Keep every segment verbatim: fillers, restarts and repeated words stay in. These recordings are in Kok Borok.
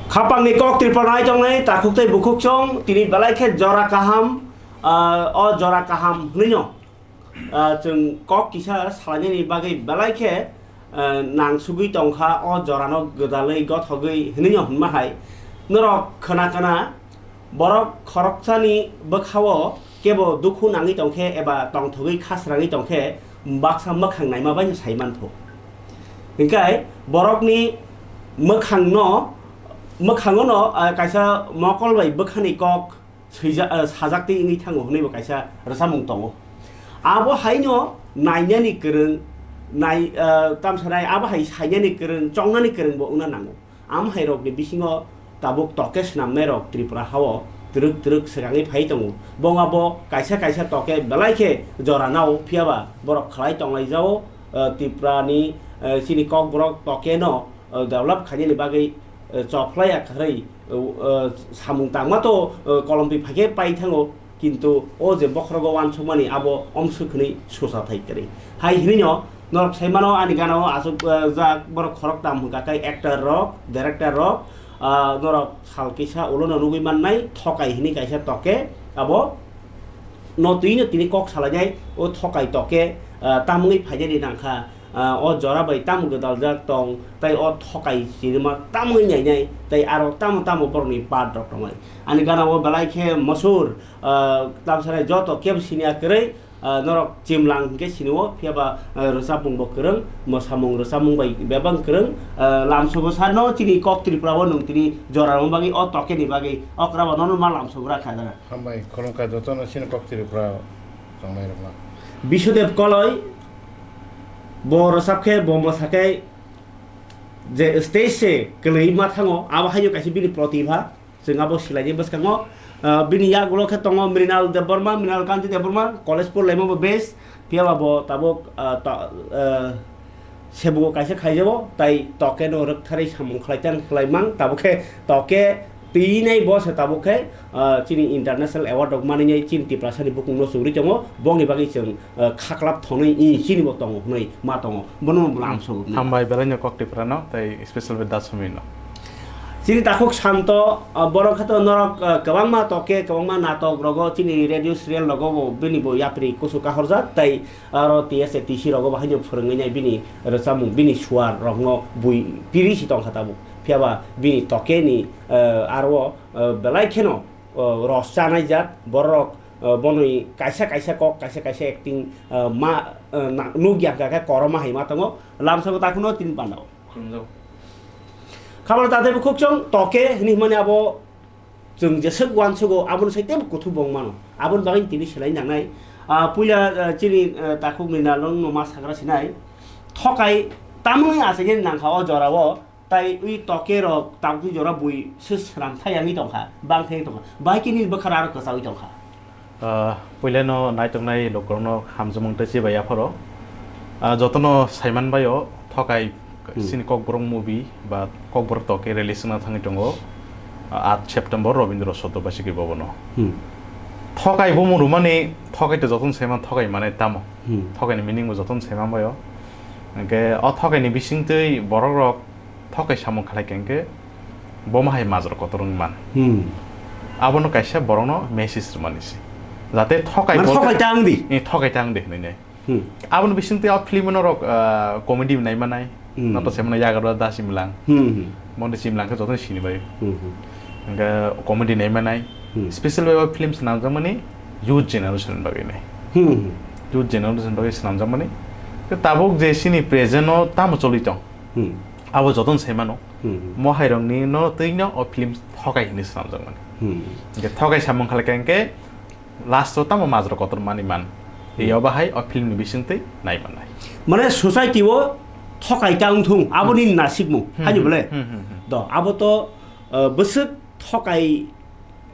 Khapangni kok Tripura nai tongnai takhuk tei bukhuk chong, tini belai khe jora kaham, ah, o jora kaham hwnwi no, ah, chwng kok kisa salainani bagwi belai khe, ah, nang sugwi tongkha o jorano gwdalwi gothogwi hwnwi no hwnma hai. Norok khna khna borok khoroksani bwkhao kebo dukhu nangwi tongkhe eba tongthogwi khasrangwi tongkhe baksa mwkhang naima bai no sai mantho. Hinkhe borokni mwkhangno, mwkhangono, ah, kaisa mokol bai bwkhani kok swijak, ah, sajak twi wngwi thango hwnwi bo kaisa rwchapmung tongo. Abo haino nainani kwrwng, nai, ah, tamsa nai abo hai sainani kwrwng, chongnani kwrwng bo wngna nango. Am hai rokni bisingo tabuk toke swnamnai rok Tripura hao twrwk twrwk swkangwi phai tongo. Bongabo kaisa kaisa toke belai khe jora nao, phiyaba borok khlai tonglaijao, ah, Tripurani, ah, chini kokborok toke no, ah, develop khainani bagwi, ah, chokhlai ya kharwi, ah, ah, samung tangma to, ah, kolomtwi phaikhe pai thango. Kintu o je bokhorogo uansukmani abo omswk hwnwi susa thai kwrwi. Hai hwnwino norok sai mano ani ganao aswk, ah, jak borok khoroktam hwnkha khe actor rok, director rok, ah, norok sal kisa ulono nugwi mannai thokai hwnwi kaisa toke abo no twino tini kok salainai o thokai toke, ah, tamungwi phainani nangkha. Ah, o jora bai tamo gwdaljak tong, tei o thokai sinima tamo wngwi nainai, tei aro tamo tamo borokni part rok tongnai. Ani gana o belai khe mosur, ah, tamsanai joto kebo siniya kwrwi, ah, norok chimlang hinkhe sinio, phiyaba, ah, rwchapmung bo kwrwng, mwsamung rwchapmung bai bebak kwrwng, ah, lamsogo sano chini kok Tripura o nwng tini jora rwma bagwi o toke ni bagwi okra bo nono ma lamsogo ra kha jana. Hambai, khulumkha jotono chini kok Tripura tongnai rokno. Bisudev Koloi, bo rwchap khe, bo mwsa khe, je stage se kwlwi ma thango, abo haino kaisa bini protibha, chwng abo silaini bwskango. Ah, bini yagulo khe tongo Mrinal Debbarma, Mrinal Kanti Debbarma, college porilaima bo base, phiyaba bo tabuk, ah, ta-, ah, Sebugo kaisa khaijago, tai toke no rwktharwi samung khlai tang khlai mang, tabuk khe toke twi nai bo se tabuk khe, ah, chini international award rok manwi nai chini Tiprasa ni bukung no chugri tongo, bongni bagwi chwng, ah, khaklap thonwi i chini bo tongo hwnwi ma tongo, bono bo lamsogo. Hambai belai no kok Tiprano, tai special bai da somoi no. Chini takhuk Santo, ah, borok khe to norok, ah, kwbangma toke, kwbangma natok rogo, chini radio serial rogo bo bini bo yapri kusu kahorjak, tai Aro T S A T C rogo bo haino phwrwngwi nai bini rwchapmung, bini suar rokno bui piri si tongkha tabuk. Phiyaba bini toke ni, eh, aro, eh, belai kheno, eh, ros chanai jat borok, eh, bonoi kaisa kaisa kok, kaisa kaisa acting, eh, ma, eh, na-, nukya hwnkha khe koroma hai ma tongo. Lamsao takhwno tini pandao. Khulumjao. Khabalo tataibo khukchwng toke hwnwi hwnmani abo Chwng jeswk uansugo, aboni sai teibo kuthuk bo wng mano. Aboni bagwi tini selai nangnai. Ah, puila, ah, chini, ah, takhukni nalong no ma sagra sinai. Thokai tamoni achaikhe nangkha o jorao, tai ui toke rok tabukni jora bui se sram thai yangwi tongkha, bang thai tongkha. Bahai khe nini bwkhara aro kwchaui tongkha. Ah, puila no naituknai lukurokno hamjakmung tei chibai yapharo. Ah, jotono saiman bai o thokai Hmm. Chini Kokborok movie ba Kokborok toke release wngna thangwi tongo, ah, aat September Robindra Sotobasiki Bhavan o. Hmm. Thokai bumung rwmani, thokai to jotono saiman thokai mane tamo. Hmm. Thokai ni meaning bo jotono saiman bai o. Hwnkhe o thokai ni bisingtwi borok rok thokai samung khlai khe hwnkhe bo ma hai majra kotor wng man. Hmm. Abono kaisa borokno message rwmani se. Jate thokai Mane bo thokai ta wng di. Eh, thokai ta wng di hwnwi nai. Hmm. Aboni bisingtwi o film no rok, ah, comedy nai manai. Hmm. Nato se mano yagra da simlang. Hmm, hmm. Moni simlang khe jotono sini bai. Hmm, hmm. Hingke comedy nai manai. Hmm. Special bai o film swnamjakmani youth generation bagwi nai. Hmm, hmm. Youth generation bagwi swnamjakmani. Te tabuk je sini present o tamo choli tong. Hmm. Abo jotono sai mano. Hmm, hmm. Mo hai rok ni no twi no o film thokai hinwi swnamjakmani. Hmm. Hingke thokai samung khalai khe hingke last o tamo majra kotor mani man. Hmm. Eyo bahai o film ni bisingtwi nai manai. Mane society o thokai ta wngthung, aboni Hmm. nasikmung. Hmm, Haini hmm, bole? hmm, hmm, hmm. Do, abo to, uh, bwswk thokai,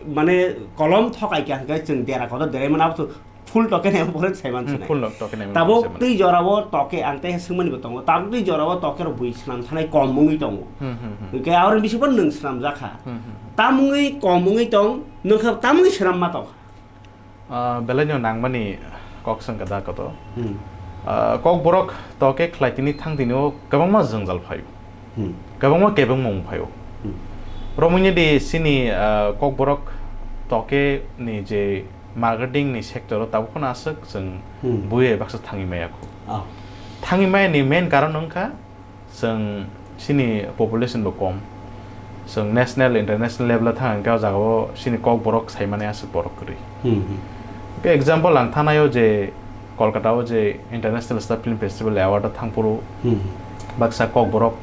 mane kolom thokai kha hwnkhe chwng dera kotor derai mano, abo to full toke nai bole sai man Hmm, sinai. Full no toke nai mano Tabuk sai mano. Twi jora o toke ang tei swngmani bo tongo. Tabuk twi jora o toke rok bui swnam thanai kom wngwi tongo. Hmm, hmm, hmm. Hwnkhe aboni bisingbo nwng swnam jakha. Hmm, hmm, hmm. Tamungwi kom wngwi tong, nwng khe tamungwi swnam ma tongkha. Ah, belai no nangmani kok swngkha da koto. Hmm. Ah, Kokborok toke khlai tini thang tini o kwbangma jwngjal phaio. Hmm. Kwbangma kebengmung phaio. Hmm. Romwi di sini, ah, Kokborok toke ni je marketing ni sector o tabuk phano aswk chwng Hmm. buye baksa thangwi maya kho. Ah. Thangwi maya ni main karon wngkha chwng sini population bo kom. Chwng national, international level o thang hwnkhe o jaga o sini Kokborok saimani aswk borok kwrwi. Hmm, hmm. Khe example ang thanai o je Kolkata o je International Star Film Festival Award o thangphuru Hmm. baksa Kokborok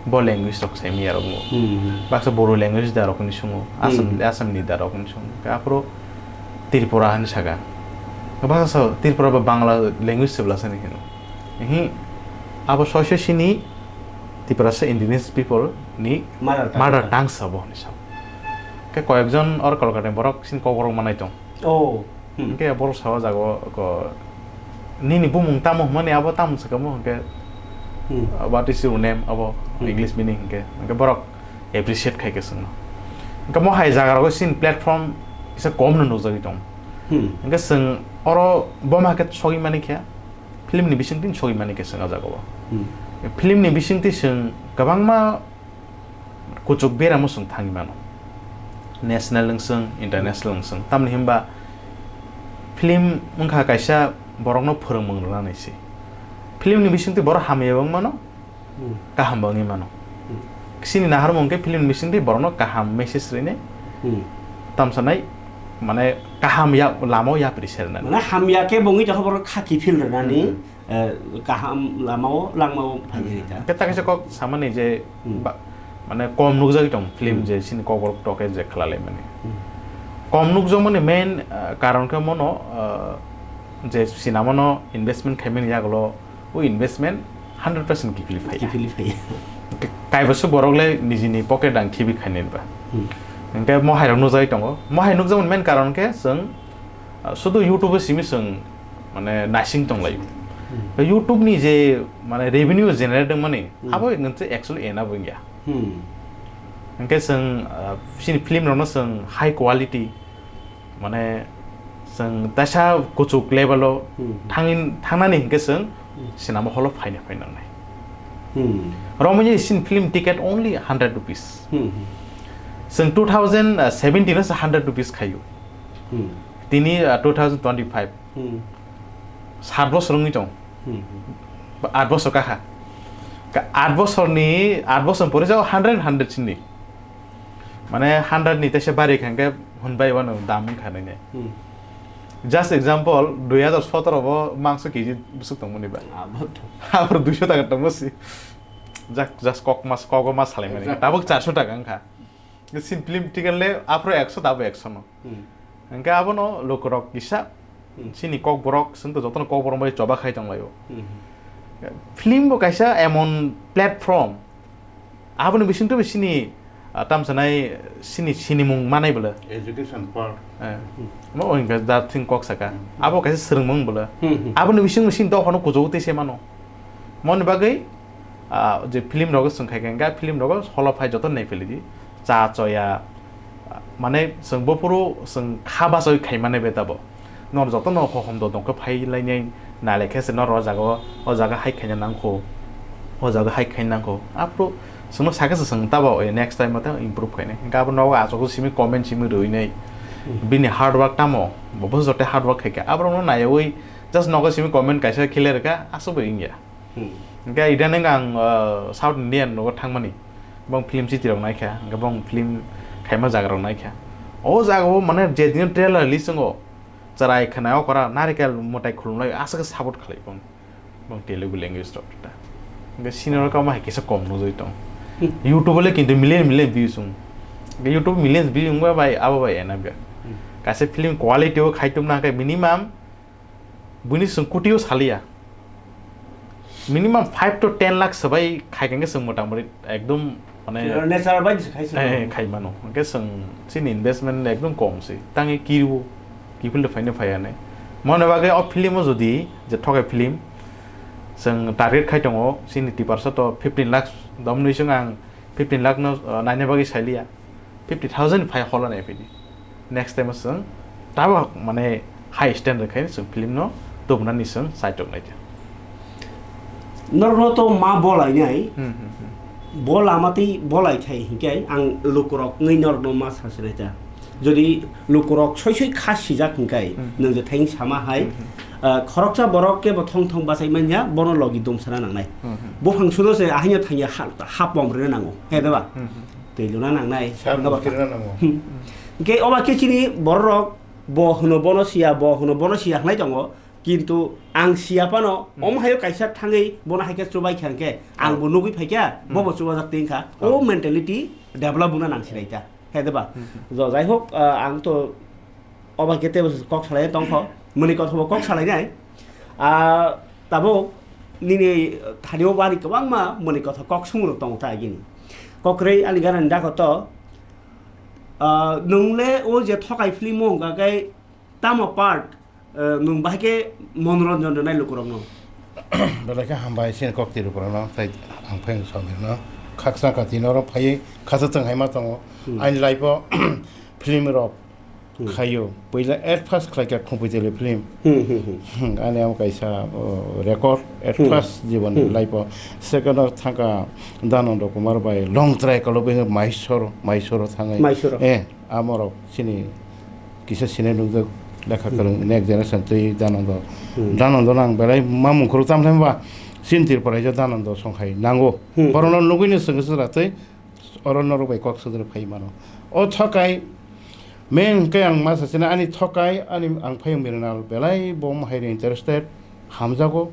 bo language rok saimaya rok bo. Hmm, hmm. Baksa Bodo language da rok ni sungo, Asam, Hmm. Asam ni da rok ni sungo. Khe aphuru Tripura hani saka. Baksa Tripura ba Bangla language se bwlasa ni hino. Ehi, abo soise sini Tiprasa indigenous people ni Mother tongue. Mother tongue sabo hwnwi sao. Khe koyekjon or Kolkata ni borok sini Kokborok manai tong. Oh. Hmm. Hwnkhe borok sao jago ko, "Nini bumung tamo?" hwnmani abo tamo sakamo hwnkhe, Hmm. "What is your name?" abo Hmm. English meaning hwnkhe. Hwnkhe borok appreciate khai khe chwngno. Hwnkhe mo hai jaga rogo sini platform kisa kom no nukjagwi tong. Hmm. Hwnkhe chwng oro boma khe sogwi mani khe, film ni bisingtwi sogwi mani khe chwng o jaga o. Hmm. Film ni bisingtwi chwng kwbangma kuchuk beramo chwng thangwi mano. National wng chwng, international wng chwng. Tamni hwnba film wngkha kaisa borokno phwrwngmung rwnani se. Film ni bisingtwi borok hamya wng mano, Hmm. kaham bo wngwi mano. Hmm. Sini naharmung khe film ni bisingtwi borokno kaham message rwinai, Hmm. tamsanai, mane, kaham ya, lama o yapri sernani. Mane hamya khe bo wngwi tongkha borok khaki feel rwnani, Hmm. eh, kaham lama o langma o phai Hmm. rita. Khe ta kaisa kok samani je Hmm. ba, mane, kom nukjagwi tong film Hmm. je sini Kokborok toke je khlalaimani. Hmm. Kom nukjakmani main, eh, karon khe mono, eh, je sinamano investment khaimani yagulo o investment hundred percent kiphilwi phaiya. Kiphilwi phaiya. Kaibasu borok le nijini pocket rang khibi khainai ba. Hmm. Hwnkhe mohai rok nukjagwi tongo. Mohai nukjakmani main karon khe chwng, ah, sudu YouTube o simi chwng, mane, naising tonglaio. Hmm. Tei YouTube ni je, mane, revenue generate wngmani, Hmm. abo hwnkhe actually ena bo wngya. Hmm. Hwnkhe chwng, ah, chini film rokno chwng high quality, mane, chwng taisa kuchuk level o Hmm. thangin, thangnani hwnkhe chwng Hmm. cinema hall o phaina phai nangnai. Hmm. Romwi chini film ticket only hundred rupees. Hmm, hmm. Chwng two thousand seventeen o se hundred rupees khaio. Hmm. Tini, ah, two thousand twenty-five. Hmm. Sat bosor wngwi tong. Hmm. Ba at bosor kakha. Ka-, at bosorni, at bosor pore jao hundred, hundred sini. Mane hundred ni teisa bari kha hwnkhe hwnbai wano dam wngkha nini. Hmm. Just example, dui hajar sotoro bo mangso K G bwswk tongmani ba. Abo to. Abro duiso taka tongmo si. Just, just kok mas, kogo mas salai mani. Exactly. Tabuk charso taka wngkha. Sin film ticket le aphro ekso, tabo ekso no. Hmm. Hwnkhe abono lukurok kisa Hmm. chini Kokborok, chwng to jotono Kokborok bai choba khai tonglaio. Hmm. Film bo kaisa emon platform, aboni bisingtwi bo chini, ah, tamsanai chini sinimung manai bwle. Education part. Eh, Hmm. mo hwnkhe that thing kok saka. Hmm. Abo kaisa swrwngmung bwle. Hmm, hmm. Aboni bisingtwi chini dophano kuchugo tei se mano. Moni bagwi, ah, je film rogo chwng khai khe, hwnkhe film rogo holo phai joto nai philidi. Cha choya, mane chwng buphuru chwng kha bachoi khai mani beta bo. Nor joto no hohom do dongkhe phai lainai nai lai khe se nor o jaga o, o jaga hai khaina nangkho, o jaga hai khaina nangkho. Aphuru chwngno sakhe se chwng tabo, eh, next time o tei improve khainai. Hwnkhe abo nogo achukgo simi comment simi rwinai. Hmm. Bini hard work tamo, bo bo jote hard work khai kha. Aborokno naiwi just nogo simi comment kaisa khile rwkha, aswk bo wngya. Hmm. Hwnkhe idaning ang, uh, South Indian nogo thangmani. Bong film siti rok naikha, hwnkhe bong film khaima jaga rok naikha. O jaga o mane je din trailer release wngo, chwrai khwna okora narikel mwtai khulumlai aswk support khlai bong. Bong Telugu language rok ta. Hwnkhe sini rok ma hai kisa kom nujui tong. Hmm. YouTube le kintu million million views wng. Hwnkhe YouTube million views wngba bai abo bai ena bia. Hmm. Kaisa film quality o khaitum na khe minimum Buini chwng kutio saliya. Minimum five to ten lakh swbai khai khe chwng mota mori ekdom mane natural bai se khai se. Eh, khai mano. Hwnkhe chwng chini investment ekdom kom se. Tangwi kirio, kiphilde phaino phaiya ne. Mone bagwi o film o jodi je thokai film chwng target khai tongo chini tiparsa to fifteen lakh domnwi chwng ang fifteen lakh no, uh, naina bagwi sailiya, fifty thousand phai hola nai phidi. Next time o chwng tabok mane high standard khai chwng film no tubunani chwng saitok nai. Norokno to ma bolai nai. Hmm, hmm, hmm. Bo lama tei bo lai khai hinkhe ang lukurok wngwi norokno ma sa sinai ta. Jodi lukurok soi soi kha sijak hinkhe Hmm. nwng je thayung sama hai, Hmm. ah, khoroksa borok kebo thong thong bachai manya, bono logi dum sana nangnai. Hmm. Buphang sudo se ahaino thangya ha, hapom rwna nango, he deba? Hmm. Twi luna nangnai. Sab Noba. Kirna nango. Hmm. Hinkhe oba khe chini bororok bo hwno bono siya, bo hwno bono siya hwnai tongo. Kintu ang siya phano, Hmm. omo hayo kaisa thangwi bono hai khe chubai kha hinkhe, ang Oh. bo nugwi phai kha, Hmm. bo bo chubajak twi wngkha. Oh. O mentality develop wngna nang sinai ta, he de ba? Hmm. Jo, jai hok, ah, ang to oba khe tebo kok salai tong kho, muni kotha bo kok salai nai. Ah, tabuk nini thani o bari kwbangma muni kotha kok sung rok tongo ta gini. Kokrwi ani gana ni dago to, ah, nwng le o je thokai film o hwnkha khe tamo part, eh, nwng bahai khe monoranjon rwnai lukurokno? Belai khe hambai chini kok twi rwphano, tei ang phai somirno khaksa kati norok phaiwi khasa thwng hai ma tongo. Hmm. Ani life o film rok Hmm. khaio. Puila at first khlai kha Khumpuitali film. Hmm, hmm, hmm. Hmm, ani amo kaisa, oh, record at Hmm. first jibon ni Hmm. life o. Second o thangkha Dhananda Kumar bai long try kolo bai Mysore, Mysore o thangwi. Mysore o. Eh, amorok chini kisa sine nukjak lekha Hmm. kwrwng next generation twi Dhananda. Hmm. Dhananda nang belai mamung khoro tam thangba chini Tripura o Dhananda song hai nango. Hmm. Borokno nugwi ni swngwi swra twi oro norok bai kok sodrwi phai mano. O thokai main hwnkhe ang masa sina ani thokai ani ang phai mrinal belai bo hai interested hamjago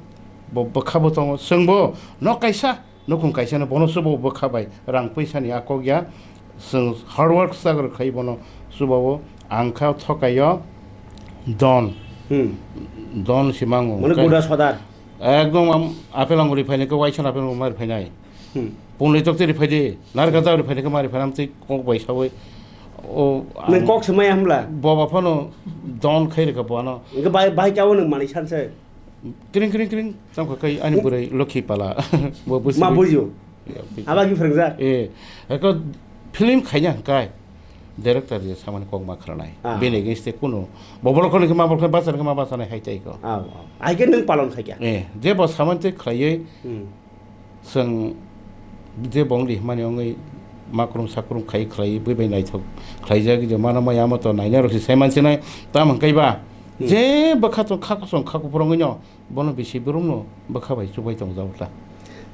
bo bwkha bo tongo chwngbo nok kaisa Nukhung kaisano bono chubago bwkha bai rang puisani a kok ya. Chwng hard work struggle khai bono chubago. Ang kha thokaio don. Hmm. Don simango. Mane Kai- guda sodar. Ekdom am apel anguri phainai khe waisa apel anguri phainai. Hmm. Punglai tok teri phaidi, narka ta ri phaidi khe mari phanam tei kok bai sawi. O Nang ang kok samai hamla. Boba phano don khai rikha bono. Engke bai, bai chawo nang mani sanse. Kring, kring, kring, tamo kha kai ani bwrwi Lokhi pala. Bo busi Ma bui- bujo. Ya, bui- Aba ki phrwngjak? Eh, eko film khaina hwnkhe director je samani kok ma khranai. Ah. Bini against te kuno. Bo bolok khoni khe ma bolok khoni bachar khe ma bachanai hai tai ko. Ah, ah. Ai khe nwng palon khai kya? Eh, je bo samani te khlaiwi Hmm. Chwng je bong di hwnmani wngwi makrum sakrum khai khlai bui bai naithok khlaijak, je mano maya amo to nainai rok se sai mansinai, tamo hwnkhe ba Hmm. je bwkha tong kha kosong kha kuphur wngwi no bono bisi brum no bwkha bai chubai tong jago ta.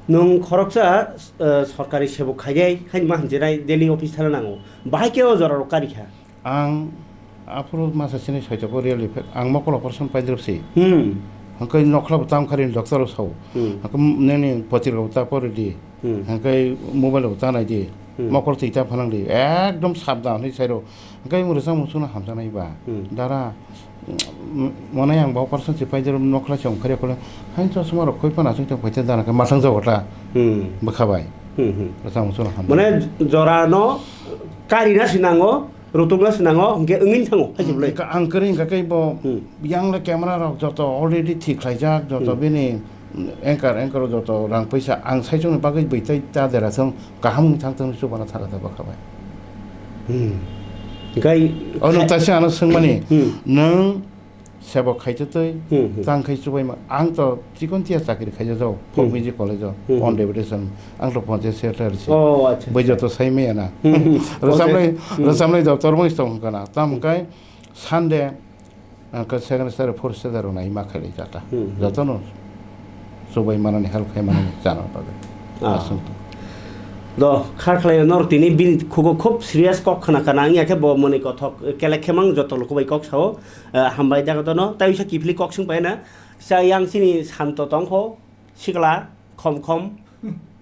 Nwng khoroksa, eh, sorkari sebuk khainai, haini ma hamjinai daily office thana nango, bahai khe o jora rok kari kha? Ang aphuru masa sini soitoko real effect. Ang mokol operation paidrop si. Hmm. Hwnkhe nokhla bo tam khari doctor rok sao. Hmm. Hwnkhe nini potrika bo ta pori di. Hmm. Hwnkhe mobile bo ta nai di. Hmm. Mokol twi ta phanang di. Ekdom sabdan hwnwi sai rw. Hwnkhe mung rwchapmung chwngno hamjaknai ba. Hmm. Dara, mm, mwnai ang bo operation si paidrop nokhla se ongkhorya khole. Hai chosma rok khoi phano aswk tong phaite dara khe masang jago ta. Hmm. Bwkha bai. Hmm, hmm. Rwchapmung chwngno hamjaknai. Mane jora no kari na si nango. Rutungna swnango, hwnkhe wngwi thango, hai se Hmm, bwlai. Ang kwrwi hwnkha khe bo Hmm. yang le camera rok joto already thik khlaijak, joto Hmm. bini anchor, anchor joto rang puisa ang saichung ni bagwi bwtwi ta dera thung kaham wng thang thung chubana thaga ta bwkha bai. Hmm. Hwnkhe O nwng taisa ano swngmani, Hmm. nwng Sebo khaitwtwi, Hmm, hmm. tang khai chubaima. Ang to chikon tiya chakri khaijak jago, folk Hmm. music college o, Hmm, hmm. on deputation. Ang to ponchayat secretary se. Oh, acha, Bai acha. Joto sai maya na. Hmm, hmm. Rwchapnai, Ponchayat, hmm. Rwchapnai doptor bo tong kana. Tam Hmm. kai Sunday, ang ka second star, fourth star rok nai ma khailai jata. Hmm, hmm. Joto no chubai manani, help khai manani chana bagwi. Ah. Aswk. Do, khar khlai nor tini bini khugo khub serious kok khna kana, ang ya khe bo mwnwi kothok, kelek khemang joto luku bai kok sao. Eh, hambai jaga dono, tai wisa kiphilwi kok swng paina. Sa yang chini santo tongkho, sikla, khom khom,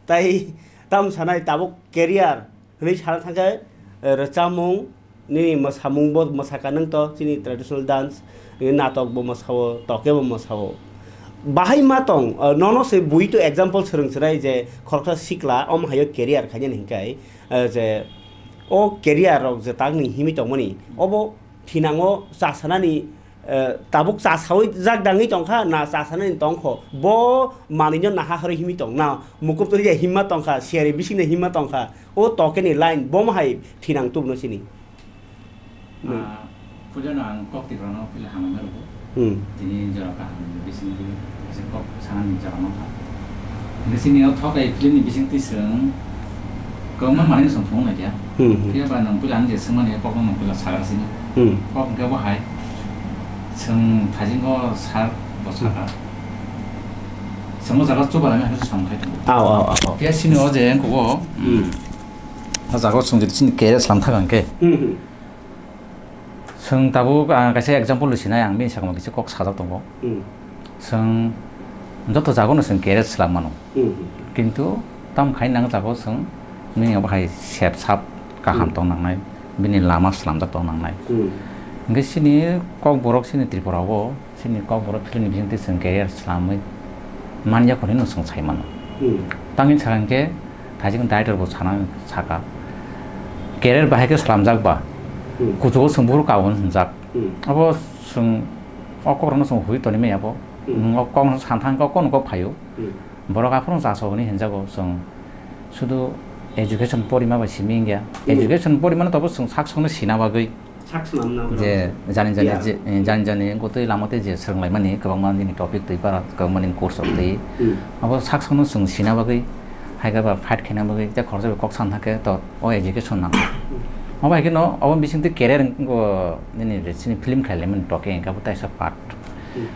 tai tam sanai tabuk career, hwnwi sana thangkhe, eh, rwchapmung, nini mwsamung bo mwsaka nwng to, chini traditional dance, nini natok bo mwsao, toke bo mwsao. Bahai ma tong, eh, nono se bui to example swrwng chwrai je khoroksa sikla, om hayo career khainani hinkai, eh, je o career rok je takni himwi tongmani, obo thinango chasanani, eh, tabuk chasawi jak dangwi tongkha, na chasanani tongkho, bo manwino naha harwi himwi tong, na mukup twi himma tongkha, siyari bisingni himma tongkha, o tokeni line, bomo hai thinang tubno sini. Ah, puilano ang kok tikrano puila hambai ma rwgo. Hmm. Tini jora kaham bisingtwi kaisa kok sanani jora mankha. Hingke chini o thokai film ni bisingtwi chwng Kwbangma manwi chwng phunuk naikha. Hmm, hmm. Phiya ba nwng puila ang je swngmani kok no nwng puila sakha sini. Hmm. Kok hwnkhe bo hai. Chwng thajingo sar bo sakha. Chwng o jaga chuba laimani hai samung khai tongo. Aw, aw, aw, aw. Phiya sini o je wngkha o, hmm, o jaga o chwng je chini career slam thang hwnkhe. Hmm, hmm. Chwng tabuk, ah, kaisa example rw sinai ang bini sakao kisa kok sajak tongo. Hmm. Chwng joto jagao no chwng career slam mano. Hmm. Kintu tamo khai nang jago chwng nini abo hai sep sap kaham, hmm, tong nangnai, bini lama slamjak tong nangnai. Hmm. Hwnkhe chini Kokborok chini Tripura o chini Kokborok film ni bisingtwi chwng career slamwi manya hwnwi no chwng sai mano. Hmm. Tangwi sakha hwnkhe thajin director bo sana saka career bahai khe slamjak ba, hmm, kuchugo chwng buphuru kabun hwnjak. Hmm. Abo chwng o kokrokno chwng huri toni maya bo. Hmm. Nwng o kokno san thang khe o kokno kok phaio. Hmm. Borok aphuru chasok hwnwi hinjago chwng sudu education porima bai simi wngya. Hmm. Education porimano tobo chwng sak sokno sina bagwi. Sak swnamna je jani jani, yeah, je, eh, jani jani wngkha tei lama tei je swrwnglaimani kwbangma nini topic twi para kwbangma nini course rok twi. Hmm. Abo sak sokno chwng sina bagwi, hai khe ba fight khaina bagwi tei khoroksa bai kok san thang khe to o education nang. Hmm. Obo hai kheno obo bising twi career wngkha nini je chini film khlailaimani toke wngkha bo taisa part. Hmm.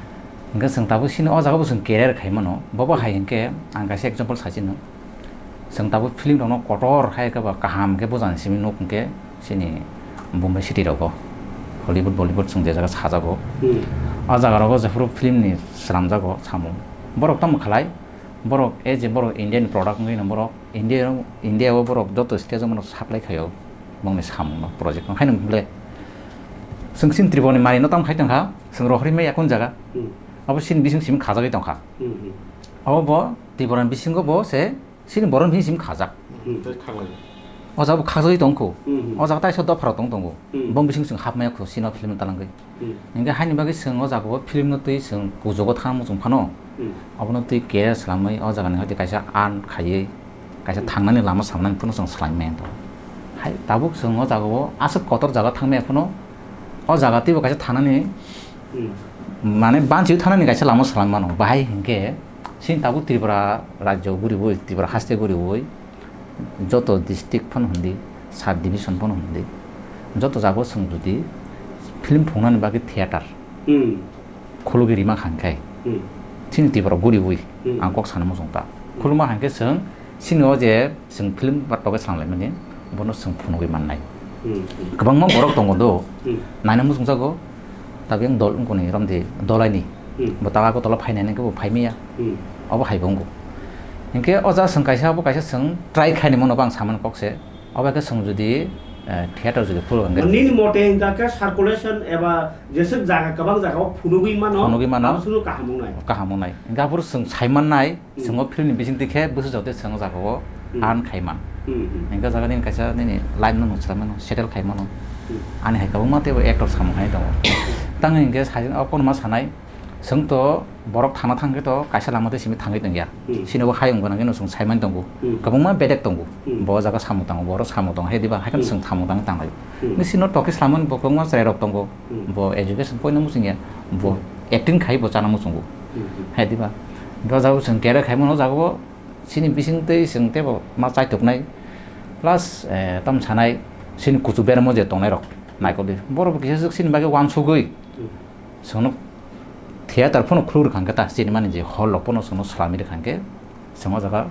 Hwnkhe chwng tabuk chini o jaga bo chwng career khai mano. Bobo hai hwnkhe ang kaisa example sai chino. Chwng tabuk film rokno kotor hai khe ba kaham khe bujani simi nuk hwnkhe chini Bombay city rogo, Hollywood, Bollywood chwng je jaga sajago. Hmm. O jaga rogo jephuru film ni swnamjago samung. Borok tamo khlai, borok e je borok Indian product wngwi no borok India, India o borok joto state o mano supply khaio bongni samung no project no. Haino bole chwng chini Tripura ni manwi no tamo khai tongkha, chwng rohorwi maya kung jaga. Hmm. Abo chini bising simi khajagwi tongkha. Hmm, hmm. Abo bo Tripura ni bisingo bo se chini borok ni simi khajak. Hmm. Tei khaklai. O jaga bo khajagwi tongkho. Hmm, hmm. O jaga taisa dopharok tong tongo. Hmm. Bong bising chwng hapmaya kho, chini o film talangwi. Hmm. Hingke haini bagwi chwng o jaga o film no twi chwng kujugo thang muchung phano. Hmm. Abono twi career swlamwi o jaga ni hoi kaisa earn khaiwi, kaisa, hmm, thangnani lama samnani phano chwng swlai maya tongo. Hai tabuk chwng o jaga o aswk kotor jaga thang maya phano o jaga twibo kaisa thangnani, hmm, mane banchiwi thangnani kaisa lama swlai mano. Bahai hingke chini tabuk Tripura rajyo guriwi, Tripura haste guriwi, joto district phano hwndi, sub division phano hwndi, joto jagao chwng jodi film phungnani bagwi theater, hmm, khulugwi rima kha hwnkhe, hmm, chini Tripura guriwi, hmm, ang kok sana muchung ta. Hmm. Khuluma hwnkhe chwng chini o je chwng film ba toke swnamlaimani, bono chwng phunugwi mannai. Hmm, hmm. Kwbangma borok tongo do, hmm, naina muchungjago, tabuk yang dol wngkoni romdi dolaini. Hmm. Bo ta Agartala phainai hwnkhe bo phaimaya. Hmm. Obo hai bo wngo. Hinkhe o jaga chwng kaisa, abo kaisa chwng try khaini mano bo ang samani kok se. Obo khe chwng jodi, eh, theater jodi phuru hwnkhe. Nini mote hwnkha khe circulation eba jeswk jaga, kwbang jaga o phunugwi mano, phunugwi mano. Abo chwngno kaham wngnai. Kaham wngnai. Hinkhe aphuru chwng sai mannai, hmm, chwng o film ni bisingtwi khe bwswk jotoi chwng o jaga o, hmm, earn khai man. Hmm, hmm. Hinkhe o jaga nini kaisa nini life no nwng swlai mano, settle khai mano. Hmm. Ani hai kwbangma teibo actor samung hai tongo. Tang hinkhe sajwk o kono ma sanai, Chwng to borok thangna thang khe to kaisa lama tei simi thangwi tongya. Hmm. Chini bo hayung gwnang gwnang chwng saimani tongo. Hmm. Kwbangma bedek tongo. Hmm. Bo jaga samung tango, borok samung tongo, hai diba? Hai kheno, hmm, chwng samung tangwi tanglaio. Hmm. Nisi no tokhe samani bo kwbangma chwrairok tongo. Hmm. Bo education poino muchungya, bo, hmm, acting khai bo chana muchungo. Hmm, hmm. Hai diba? Bo jaga chwng career khai mano jaga bo chini bising tei chwng teibo ma chaituknai. Plus, eh, tam sanai chini kuchu bermo je tongnairok naikol di. Borok bo kisa swk chini bagwi uansugwi. Hmm. Chwngno theater phano khuluk rwkha hwnkhe ta, chini mani je hall rok phano chwngno swlamwi rwkha hwnkhe, chwng o jaga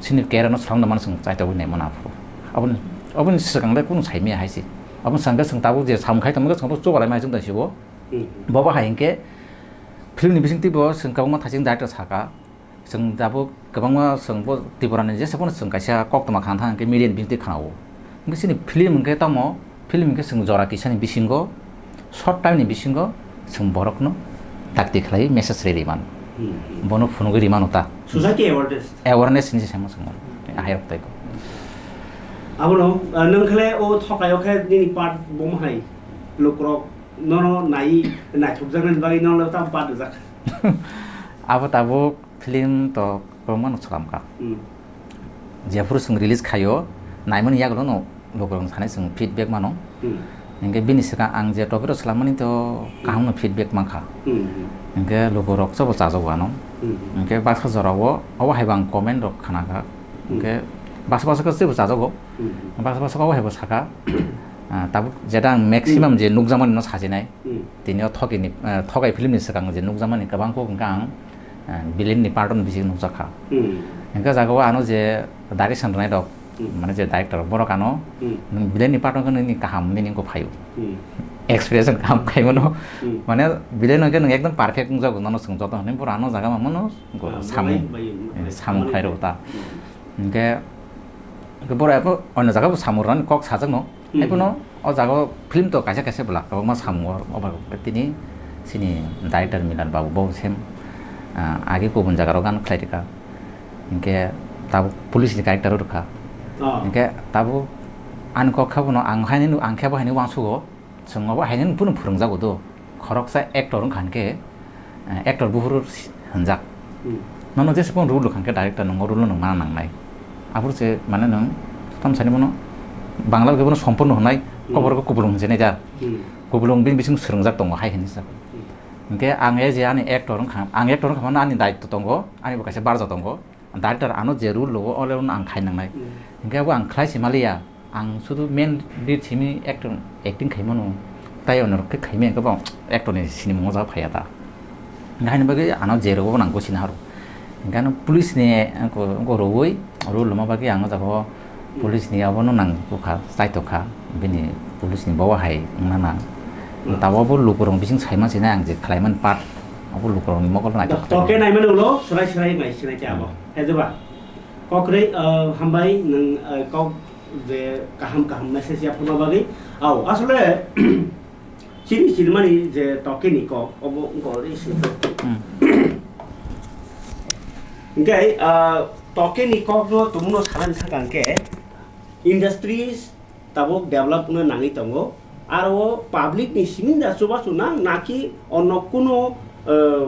chini career no swlamna mano chwng chaitogwi naimano aphuru. Aboni, aboni swkang le kunu saimaya hai se. Aboni swkang khe chwng tabuk je samung khai tongmani chwngno chubalai mani chwng tongsibo. Hmm. Bobo hai hwnkhe film ni bisingtwi bo chwng kwbangma thaching director sakha. Chwng tabuk kwbangma chwng bo Tripura ni jesa phano chwng kaisa koktwma khna thang hwnkhe media ni bisingtwi khna-o. Hwnkhe chini film hwnkhe tamo, film hwnkhe chwng jora kisani bisingo, short time ni bisingo chwng borokno dakti khlaiwi message rwi rwi mano. Hmm, hmm. Bono phunugwi rwi mano ta. Society awareness. Awareness hinwi se samo chwng mano. Hmm. Ahai rok tai ko. Abono, ah, nwng khle o thokai o khe nini part bomo hai lukurok nono nai naithokjaknani bagwi nono tam part rijak. Abo tabuk Film to kwbangma no swlam kha. Hmm. Jephuru chwng release khaio, naimani yagulo no lukurok thani chwng feedback mano. Hmm. Hinkhe bini swkang ang je topic rok swlammani to kaham no feedback mankha. Hmm, hmm. Hinkhe lukurok chabo chajago ano. Hmm, hmm. Hinkhe baksa jorao obo hai bo ang comment rok khna kha. Hmm. Hinkhe Basa basa khe teibo chajago. Hmm. Basa basa khe o hai bo sakha. Ah, tabuk jeta ang maximum Hmm. je nukjakmani no sajinai. Hmm. Tini o thokini, ah, thokai film ni swkang je nukjakmani kwbang kok hwnkha ang, ah, villain ni part o no bisi nukjakha. Hmm. Hwnkhe jaga o ano je direction rwnai rok, Hmm. mane je director borok ano Hmm. nwng villain ni part o hwnkhe nini kaham nini wngkha phaio. Hmm. Expression kaham khaimano. Hmm. Mane villain hwnkhe nwng ekdom perfect wngjago nono chwng joto hinwi pura ano jaga mamano Ah, samung, bai, bai, eh, samung bai. Khlai rw ta. Hmm. Hingke, hingke borok abo oino jaga bo samung rwna kok sajak no. Hmm. Hai phano o jaga o film to kaisa kaisa bwla kwbangma samung o, obo tini chini director Milan babu bo sem, ah, age kubun jaga rok gan khlai rwkha. Hingke tabuk police ni character o rwkha. Ah. Hingke tabuk ani kok kha bono ang haino, ang khe bo haino uansugo. Chwng obo haino phano phwrwngjago do. Khoroksa actor wngkha hwnkhe, eh, actor buphuru si-, hwnjak. Hmm. Nono jesa phano role wngkha hwnkhe director nwngo role no nang mana nangnai. Aphuru se mane nwng tamo sani bono Bangla bai khe bono Somporno hwnai, Hmm. kobor khe Kubulung hwnjani da. Hmm. Kubulung bini bising swrwngjak tongo hai hwnwi sa. Hmm. Hwnkhe ang e je ani actor wngkha, ang actor wngkha mano ani daitto tongo, ani bo kaisa barja tongo. Director ano je role logo, o role no ang khai nangnai. Hmm. Hingke abo ang khlai se maliya. Ang sudu main lead simi actor, acting khai mano. Tai ono khe khai maya khe bo actor ni sinimung o jaga phaiya ta. Hingke haini bagwi ano je role bo nang gosina haro. Hingke ano police ni, eh, ko, ko rowoi, role loma bagwi ang o jaga o police ni abono nang bukha, chaito kha. Bini police ni bobo hai wngna nang. Hmm. Tabuk bo lukurok bising saima sinai ang je khlai mani part. Abo lukurok ni mokol naithok. Toke naimani ulo, serai serai nai sinai khe abo. Hmm. Hejeba. Kokrwi, ah, hambai nwng, ah, kok je kaham kaham message yaphurma bagwi. Au, asole chini sinimani je tokeni kok, obo wngkha ori se. Hmm. Hingke, ah, tokeni kokno tongmano sanani thangkha hingke industries tabuk develop wngna nangwi tongo. Aro o public ni simi da chubachu nang naki onno kuno, eh,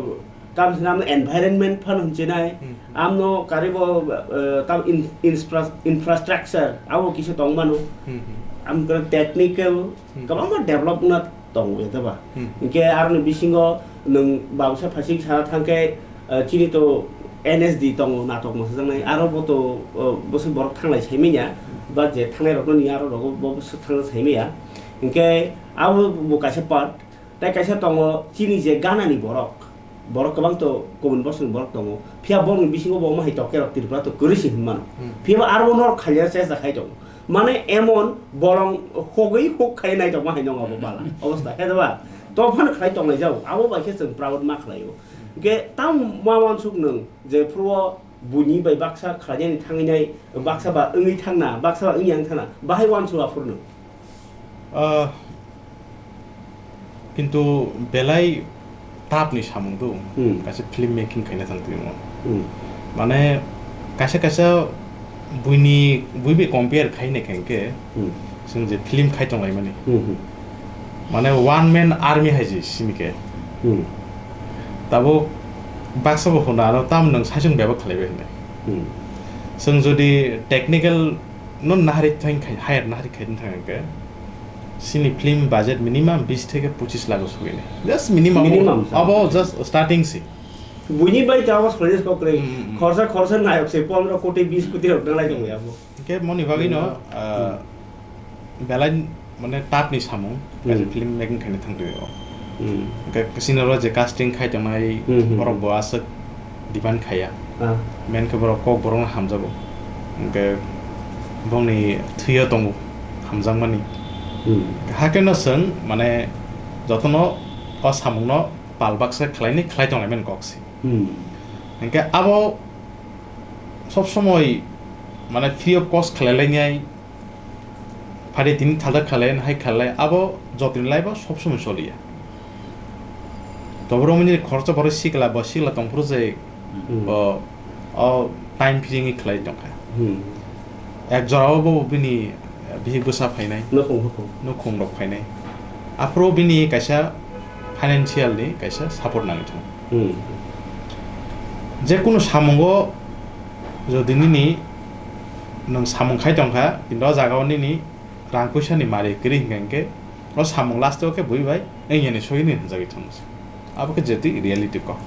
tam sinam environment phano hwnsinai, Hmm. amno karibo, eh, tam in-, infra-, infrastructure abo kisa tongmano, Hmm, hmm. Amkhe technical Hmm. kwbangma develop wngna tongo, ya ba? Hmm. Hingke aroni bisingo nwng bangsa phasik sana thangkhe, eh, chini to N S D tongo, natok mwsajaknai. Aro bo to, eh, bwswk borok thanglai saimanya, ba je thangnai rokno ni aro rogo bo bwswk thangna saimanya. Hingke abo bo kaisa part, tai kaisa tongo chini je Ghana ni borok, borok kwbang to kubun bosong borok tongo. Phiya borokni bisingo bo omo hai toke rok Tripura to kwrwi se hinmano. Hmm. Phiya bo aro bo norok khaina chesta khai tongo. Mane emon bolong hogwi huk khai nai tongma hai nongo abo bala. Obostha khe ba? To phano khlai tonglai jago. Abo bai khe chwng proud ma khlaio. Hingke tamo ma wansuk nwng je phuru o buini bai baksa khlainani thangwi nai, baksa ba wngwi thangna, baksa ba wngya wng thangna, bahai wansuk aphuru nwng? Ah, kintu belai tough ni samung do, Hmm. kaisa film making khaina thang twi mo. Hmm. Mane kaisa kaisa buini, bui bai compare khaina khe hwnkhe, Hmm. chwng je film khai tonglaimani. Hmm, hmm. Mane one man army hai je simi khe. Hmm. Tabuk baksa bo hwnna ano tam nwng saichung bebak khlaibai hwnwi. Hmm. Chwng jodi technical no nahari thang khai, higher nahari khai thang khe, sini film budget minimum bis theke pochis lakh sogwi nai. Just minimum. Minimum, sir. Abo just starting si. Buini bai ta abo solis kok rei. Hmm, hmm, hmm. Khorsa, khorsa nayok se pondro koti, bis koti rok nang lai tong ya bo. Hingke moni bagwi no, Hmm. ah, belai mane tough ni samung, Hmm. kaisa film making khaina thang twi o. Hmm. Hingke sini oro je casting khai tongnai Hmm, hmm, borok hmm. bo aswk demand khaiya. Ah. Main khe borok kok borok no hamjago. Hingke bongni thwi o tongo hamjakmani. Hmm. Hakhe no chwng mane jotono o samung no pal baksa khlaini khlai tonglaimani kok se. Hmm. Hingke abo sob somoi mane free of cost khlai lainai, phari tini thalda khlai, hai khlai, abo jotoni life o sob somoi choliya. To borok mini khoroksa borok sikla, bo sikla tongphuru je Hmm. bo o time phiringwi khlai tongkha. Hmm. Ek jora o bo bini bihik bwsa phainai. Nukhung, nukhung. Nukhung rok phainai. Aphuru bini kaisa financial ni kaisa support nangwi thang. Hmm. Je kunu samungo jodi nini nwng samung khai tongkha, kintu o jaga o nini rang puisa ni mari kwrwi hinkha hinkhe o samung last o khe bui bai wngya ni soi ni hinjagwi thangmasa. Abo khe jeti reality kok.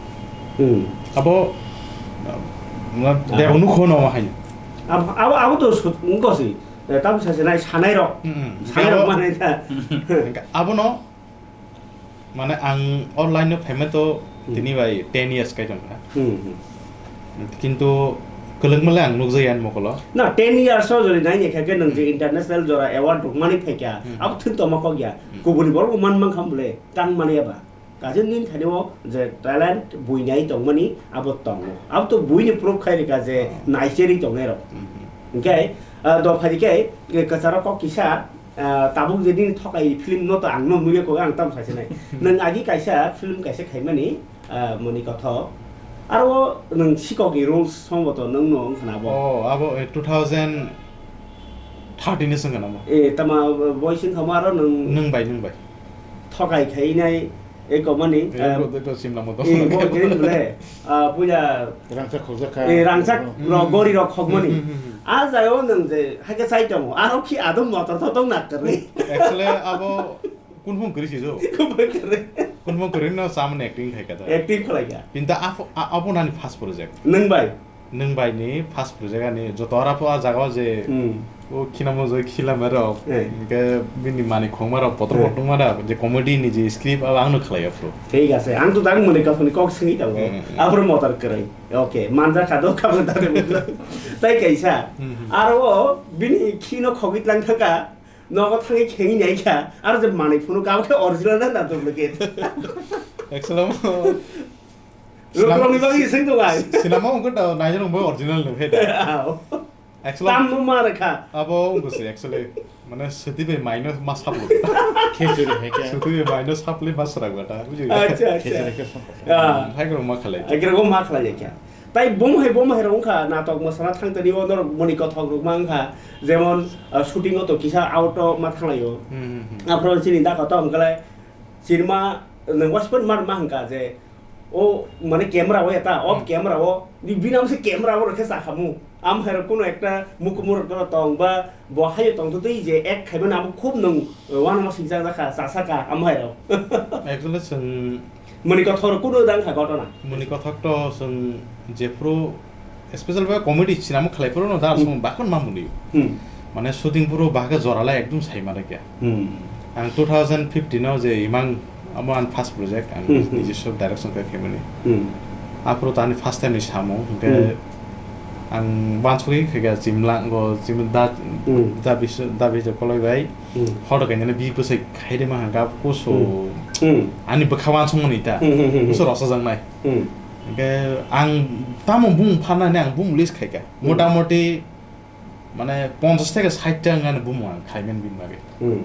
Hmm. Abo, uh, Ah. bebak nukho no haino. Abo, abo, abo to sut-, wngkha se. Eh, tamo sasinai, sanairok. Hmm, hmm. Sanairok. Abo mane ta. Abono, mane ang online no payment to Hmm. tini bai ten years kai tongkha. Hmm, hmm. Kintu kwlwngma le ang nukjakya ani mokolo. Na, ten years o jodi naini kha khe nwng je Hmm. international jora award rwkmani phaikha, Hmm. abo thwng tongma kok ya. Hmm. Kubuni borok bo man mankha bole, tang mani eba. Kaisa nini thani o je talent buinai tongmani abo tongo. Abo to buini proof khai rwkha je Hmm. naicherwi tongnai rok. Hmm. Hwnkhe, ah, dophai khe, eh, kwcharo kok kisa, ah, tabuk je nini thokai film no to ang no nugwi kok ang tamo sasinai. Nwng agi kaisa film kaisa khaimani, ah, moni kothok. Aro nwng sikok ni rules somboto nwng no wngkha na bo. Oh, abo, eh, two thousand thirteen ni swngkha na mo? Eh, tama, boy swngkha mo aro nwng Nwng bai, nwng bai. Thokai khainai, eh, komani, Eh, ah, eko, eko simla mo to. Eh, bo green bole, ah, puila Rangchak khokjak kha. Eh, rangchak Hmm. rok, gori rok khokmani. Hmm, hmm, hmm, hmm. A jai o nwng je, hai khe chai tongo. Aro khi adom motor to tong nak kwrwi. Actually, abo Kunphung kwrwi si do. Kunphung kwrwi. Kunphung kwrwi no samani acting khai kha da. Acting khlai kha. Kintu apo-, a-, abo nani first project. Nwng bai? Nwng bai ni first project ani joto hora pho a jaga o je Hmm. o khinamo je khilama rok. Eh. Hwnkhe bini mani khongma rok, potor Eh. potor ma rok, je comedy ni je script abo ang no khlai aphuru. Thik ase. Ang to tang mone kaphani kok swngwi tongo. Hmm. Aphuru motor kwrwi. Okay. Manja kha do kha bo da de. Tai kaisa. Hmm, hmm. Aro o bini khino khogwi tlang thangkha. Nogo thangwi khengwi nai kha, aro je manwi phunuk, abo khe original na, na duplicate? Actually, amo Rok-, rokni bagwi swng tongo ai. Sinama wngkha da, naijak wngkha original nung khe da. Aw. Actually, tam no ma rwkha. Abo wngkha se, actually, mane swtwi bai mai no ma saplo. Khejuri hai khe. Swtwi bai mai no sapli ma swrang ba da, bujhi? Acha, acha. Khejuri khe sap. Ah. Hai khe ma khalai. Hai khe ma khalai kha. Tai bom hai, bom hai rok wngkha, natok mwsana thang tani o norok moni kothok rok ma wngkha, jemon, ah, shooting o to kisa out o ma thanglaio. Hmm, hmm, hmm. Aphuru chini da koto hwnkhe lai, chini ma, nwng waspan mar ma hwnkha je, o, mane camera o eta, off Hmm. camera o, ni bini amo se camera o rokhe chakhamu. Am hai rok kuno ekta mukumu rok tong ba, bo hai tong to tei je act khaimani amo khub nwng, eh, uanama singjak jakha, chasakha, am hai rok. Actually, chwng Moni kothok rok kuno dang kha gotona. Moni kothok to chwng jephuru special ba comedy sinama khlai phuru no da Hmm. song bakon ma muni. Hmm. Mane shooting phuru bahai khe jora lai ekdum sai mane kya. Hmm. Ang two thousand fifteen o je Imang amo ang first project ang Hmm, hmm. nijiswa direction khe khaimani. Hmm. Aphuru tani first time ni samung hwnkhe Hmm. ang wansugwi khaikha chimlang go chim da Hmm. da bis-, da bijak koloi bai. Hmm. Hodo kainani bi bwsai khairima hangka kusu Hmm. Hmm. ani bwkha wansukmani ta. Hmm, hmm, hmm, hmm. Kusu rosa jangnai. Hmm. Hingke ang tamo bung phanani ang bung list khaika. Hmm. Motamoti mane ponchash theke sait ta wngani bumung ang khaimen bini bagwi. Hmm.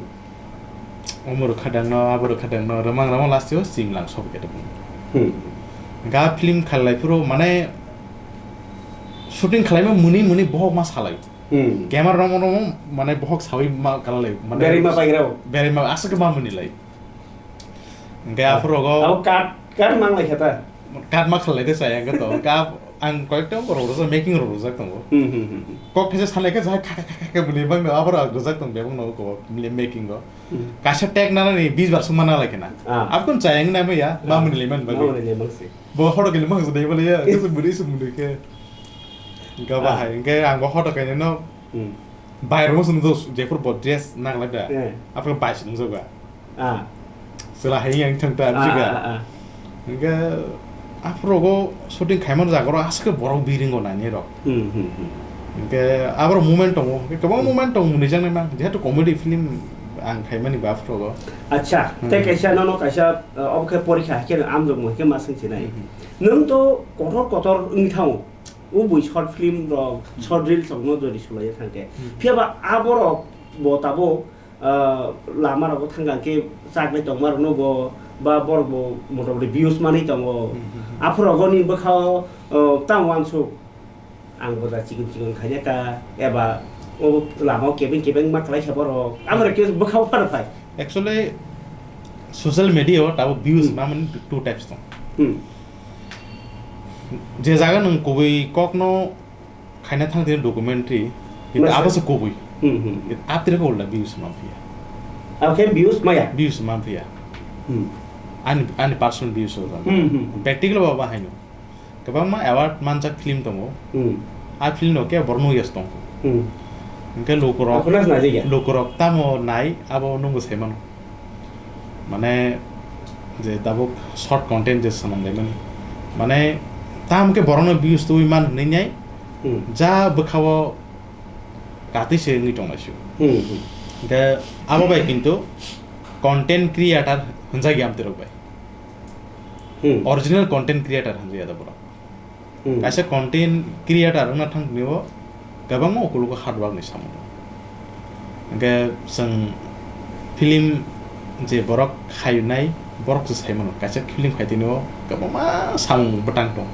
Omo rwkha dangno, abo rwkha dangno, rwmang rwmang last o chimlang sob khe bung. Hmm. Ga film khalai phuru mane shooting khalaima muni muni bohok ma salai. Hmm. Camera romo romo mane bohok sawi ma kalalai, mane Berima paigrao. Berima aswk ma muni lai. Hingke Ah. aphuru rogo Abo cut, cut mang lai khata. Cut ma khalai de saya hingke to. Hingke ang koyekta rok rojak, making rok rojak tongo. Hmm, hmm, hmm, hmm. Kok khaisa sanai khe jahai kha kha kha kha muni bang no abo rok rojak tong bebak no ko making go. Hmm. Kaisa take nana ni bis bar sung mana lai khena. Ah. Abkon chaya wngna maya, ma Ah. muni lai man bagwi. Ma muni lai mang si. Bo hodo kini mang jodai bole ya, kisa buri sung muni khe. Hingke Ah. bahai, hingke ang bo hodo kainwi no Hmm. Bai rok sung do jephuru bo dress nang lai da. Eh. Aphuru bai sung jaga. Ah. Sela hai yang thang ta Ah, juga. ah, ah. Hingke aphuru go shooting khaimani jaga ro aswk borok biring go nani rok. Hmm, hmm, hmm. Hingke aboro moment tongo. Hingke kwbang Hmm. moment tongo muni jang nai mang. Jehetu comedy film ang khaimani ba aphuru go. Acha, Hmm. tei kaisa nono kaisa, uh, obo khe porikha hai khe amjokmo hai khe ma swng sinai. Hmm. Nwng to kotor kotor wng thango. O bui short film rok, short reels rok no jodi sulai thang khe. Hmm. Phiya ba aborok bo tabuk, ah, lama rogo thang khe chak bai tongma rok no bo ba borok bo mota moti views manwi tongo. Hmm, hmm, hmm. Aphuru rogo ni bwkha o, ah, tamo uansuk ang bo da chikon chikon khaina ka eba o lama o kebeng kebeng ma khlai kha borok. Amo rok khe bwkha o phano phai. Actually, social media o tabuk views Hmm. ma mani two types tong. Hmm. Je jaga nwng kubui kokno khaina thang tini documentary, kintu Masa- abo se kubui. Hmm, hmm. Kintu atri ko ulda views ma phiya. Abo khe views maya? Views ma phiya. Hmm. Ani, ani personal views o. Hmm, hmm, hmm. Practical ba ba haino. Kwbangma award manjak film tongo. Hmm. A film no ke borno yes tong. Hmm. Hingke lukurok, Akhuna se naijak ya? Lukurok tamo nai abo nungbo sai mano. Mane je tabuk short content je sanam lai mani. Mane tam ke borokno views twi man hinwi nai. Hmm. Ja bwkhao katwi se wngwi tong lai sio. Hmm, hmm. Hingke abo bai kintu content creator hwnjak ya amtwi rok bai. Hmm. Original content creator hwnjak ya da borok. Hmm. Kaisa content creator wngna thang tini o kwbangma ukologo hard work ni samung. Hingke chwng film je borok khainai, borok se sai mano. Kaisa film khai tini o kwbangma samung bwtang tong.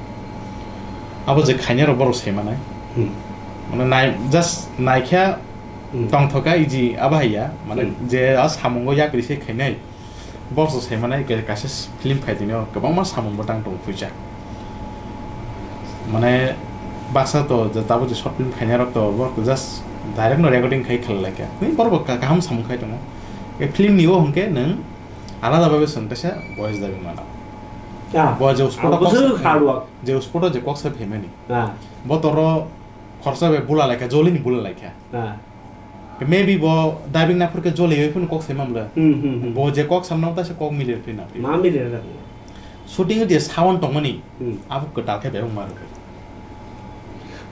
Abo je khainai rok borok sai manai. Hmm. Mane nai, just naikha Hmm. tongthoka easy abo hai ya. Mane Hmm. je a samungo yakri se khainai. Boss rok sai mane ke kaisa film khai tini o kwbangma samung bwtang tong puisa. Mane baksa to je tabuk je short film khainai rok to borok to just direct no recording khai khlai lai kha. Ni borok bo ka-, kaham samung khai tongo. E film ni o hwnkhe nwng alada babe chwng kaisa voice dabi mano. Ah, Bo je spot ah, o kok bwswk sa-, hard work. Je spot o je kok sa phaimani. Ah. Bo toro khorsa bai bula lai kha, jolini bula lai kha. Ah. Maybe bo dubbing na phurkhe joliwi phano kok sai mamle. Hmm, hmm, hmm. Bo je kok samna ta se kok milir phina. Ma milir ra. Shooting je sound tongmani, Hmm. abo kwtal khe bebak ma rwkhe.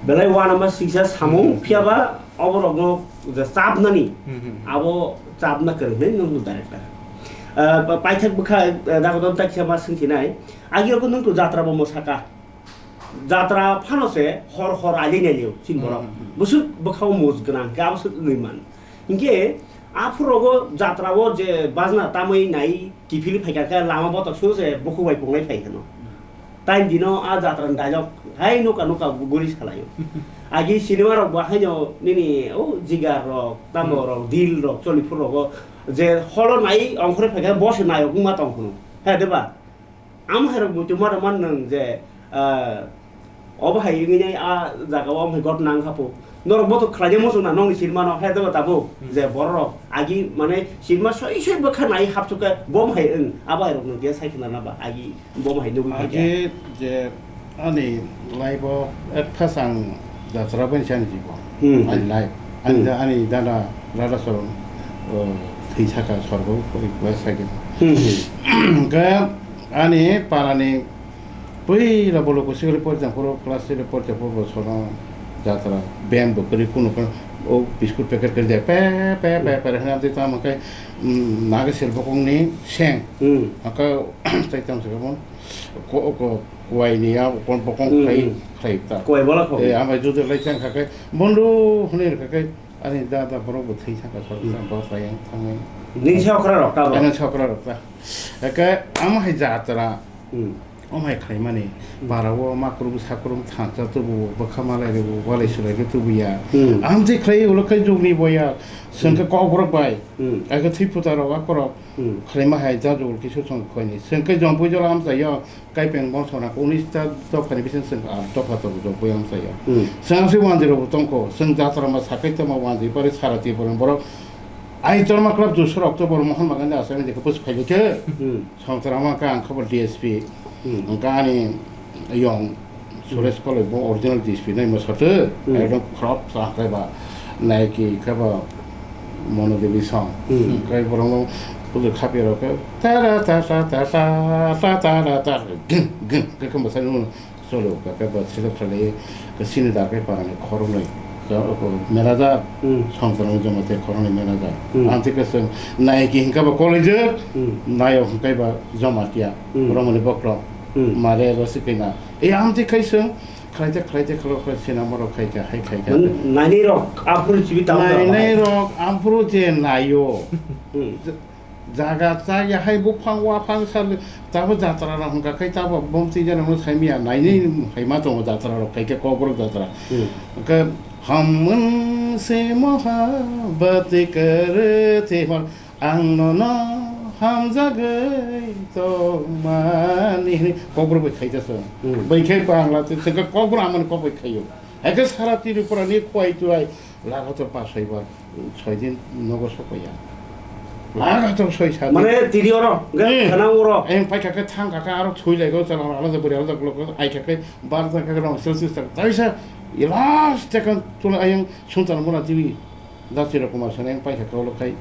Belai uanama siksa samung, Hmm. phiyaba oborokno je chapnani, Hmm, hmm, hmm. abo chapna kwrwngni nukno director. Ah, pa-, paithak bwkha, ah, dagodon ta kisa ma swngchinai. Agirokno nukto jatra bo mwsaka. Jatra phano se hor hor ailai nailio chini borok. Hmm, hmm, hmm. Bwswk bwkhao moj gwnang khe abo swk wngwi man. Hinkhe aphuru rogo jatra o je bajna tamwi nai kiphilwi phaikha khe lama botok suru se bukhuk bai punglai phai kheno. Time dino a jatra ni dialogue hai nuka nuka guri salaio. Agi cinema rok bo haino nini o jigar rok, tamo Hmm. rok, dil rok, choliphur rogo je holo nai ongkhorwi phaikha bo se nayok wngma tong kheno. He de ba? Amo hai rok muitu mano man nwng je, ah, obo hai wngwi nai a jaga o omo hai ghotna wng kha pho. Norok botok khlai de muchung na nokni siri mano, he dobo tabuk Hmm. je borok rok agi mane sirma soi soi bwkha nai hapsuk khe bom hai wng, abo hai rok nwng khe sai khna na ba agi bom hai nugwi phaikha. Agi je ani life o ek phas ang jatra bai chani jibo. Hmm. Ani life. Ani Hmm. da-, ani dada Radha Charan, o, thwi saka sorgo koi koi sake. Hmm, hmm. Hwnkhe ani parani puila boloko sikri porjang phuru class three porjang phuru bo sono jatra beng bo kwrwi kunu kunu o biscuit packet kwrwi de pe pe pe pe hwnwi amtwi tamo khe, mm, naga sel bokongni seng. Hmm. Aka tei tamo se ko ko kuai ni ya kon bokong Hmm, khlai hmm. khlai ta. Kuai bola kho. Eh, amai jude lai chang kha khe, "Bondu," hwnwi rwkha khe, ani da da borok bo thwi thang kha, sor Hmm. thang, bos lai yang thangwi. Nini se okra rok ta bo? Ani se okra rok ta. Eke amo hai jatra. Hmm. Omo hai khlai mani. Hmm. Bara o ma krum sa krum thansa tubu, bwkha malai rw, walai sulai rw tubu ya. Hmm. Am je khlai ulo khe jugni boya. Sengke Hmm. kok borok bai. Hmm. Eke thwi phuta rok akorok. Hmm. Khlai ma hai jajugul kisu song khoini. Sengke jong pui jola am sa yo. Kaipeng bongso na unis ta dopha ni bising chwng ar dopha tongo jok boyang saya. Hmm. Chwng se wanjwi rok bo tongkho, chwng jatra ma sakai tongma wanjwi pari sara Tripura ni borok. Ai torma club du sorok to bor Mohan Bagan ni asai ni jekhe bus phai khe. Hmm. Songtra ma ka ang khe bo D S P. Hmm. Ang ka ani yong Suresh Koloi bo original D S P nai mo sote. Hmm. Ekdom crop sa kai ba. Nai ki ka ba Mono Devi song. Hmm. Kai borok no kudu khapi rok khe ta ra ta ta ta ta ta ta ra ta geng geng khe khe mwsai no solo khe khe bo select khlai khe sini dar khe parani khoroknwi khe manager Hmm. songchar ni joma te khoroknwi manager. Hmm. Ang thik khe chwng nai ki hingka bo college Hmm. nai o hingkai ba joma tia Hmm. romoni bokrok Hmm. mare ro sikina e ang thik khai chwng khlaite khlaite khalo khlai sina moro khai kha hai khai kha. Man-, nainai rok aphuru chibi tamo tamo Nainai hai. Rok aphuru je naio. Hmm. J-, jaga chaya hai buphang waphang sal tabo jatra rok hwnkha khai tabo bom twi jana mo saimiya nainai Hmm. Hai ma tongo jatra rok khai khe kokborok jatra. Hmm. Hwnkhe hum unse mohabbat karte hain. Ang nono hamjagwi tongmani hwnwi kokborok bai khaijak se. Hmm. Bai khe bangla twi thwngkhe kokborok amani kok bai khaio. Haikhe sara Tripura ni khwai twai lagator pas soi bar, soi din nogo sokpaiya. Lagator soi sat din. Mane tiri oro, ga Hmm. khana oro. Ayang paikha khe thangkha khe aro thwi laigo chala alada bwrwi alada ukulok ai kha khe bar jang kha khe rong sel sis tak. Taisa Last second tula ayang Suntal Mura T V. Da Chiro Kumar Sena yang paikha kaulo khai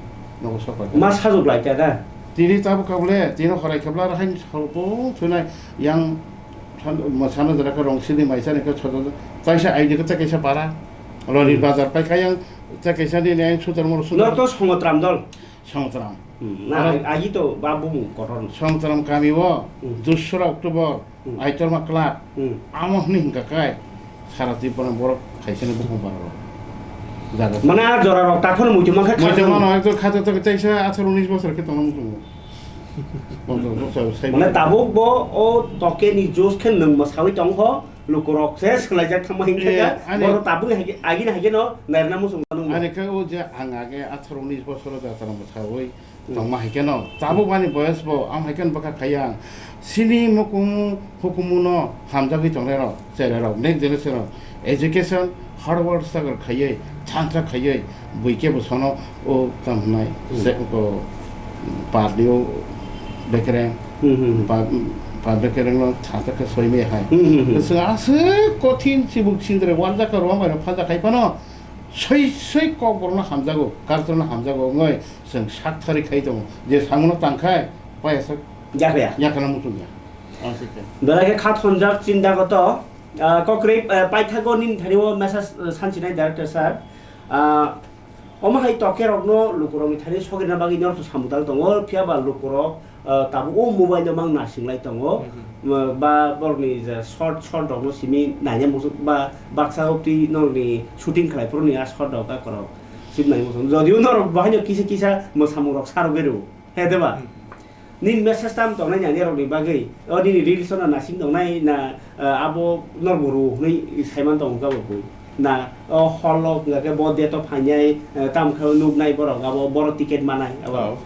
nogo sopai. Ma sajwk lai ta da? Tini tabuk kabule, tini horai kabla rahain salbung thunai yang san-, ma sana jara ka rong sini mai sani ka chodo taisa aidi ka kaisa para. Lori Hmm. bazar pai kayang ta kaisa ni neng Suntal Mura Nor Suntal to Songotram dol. Songotram. Hmm. Na, Aro agi to ba bumung kotor. Songotram kami o Hmm. dusra October Hmm. Aitorma Club, Hmm. amo hwnwi hwnkha khe, sara Tripura borok khaisani bukhung para rok. Jaga Mane a jora rok takhon muitu mankha Muitu khajang. Mano ekdor khato to teisa atharo unis bosor khe tongna muchungo. Ponchas bosor, sai Mane bosor. Tabuk bo o toke ni juice khe nwng mwsawi tong kho, luku rok se swlaijak thangma hingkha Eh, ya, ani boro tabuk hai khe, agini hai khe no nairna muchung mano. Ani khe o je ang age atharo unis bosor jatara mwsawi, Hmm. Tongma hai kheno, tabuk bani boyes bo, am hai kheno bwkha khaiya. Sini mukumu, hukumuno hamjagwi tongnai rok, cherai rok, next generation rok, education, hard work struggle khaiwi, thansa khaiwi, bui kebo sono, o, tamo hwnai, Hmm. se, o, party o, bekereng, Hmm, hmm, hmm. pa, pa bekereng no thansa khe soimai hai. Hmm, hmm, hmm. Chwng aswk kothin chibuk sindre warjak ka rwma bai rok phalja khai phano, Soi soi Kokborokno hamjago, culture-no hamjago wngwi chwng sak thari khai tongo. Je samungo tang khai, payasok Yakya. Yakano muchungya. Ang se khe. Belai khe kha thonjak chinta koto, ah, kokrwi, ah, paithago nini thani o message, ah, sanchinai director sir. Ah, omo hai tokerokno lukurokni thani sogirna bagwi norok samudal tongo, phiya ba lukurok ah, tabuk o mobile no mang nasinglai tongo. Mhm. Ah, ba borokni je short, short rokno simi naina muchung ba baksa obtwi norokni shooting khlai phuru ni a short rok a korok simi nai muchung. Jodio norok bahaino kisa kisa mwsamung rok sarogwi rwo. He de ba? Mhm. Nini message tam tongnai nai rokni bagwi. O nini reels no nasing tongnai na, ah, abo norok bo rwo hwnwi saiman tongo ka bo bui. Na, o hall o hwnga khe bo date o phainai, eh, tamo khe nuknai borok abo, borok ticket manai abo. Oh.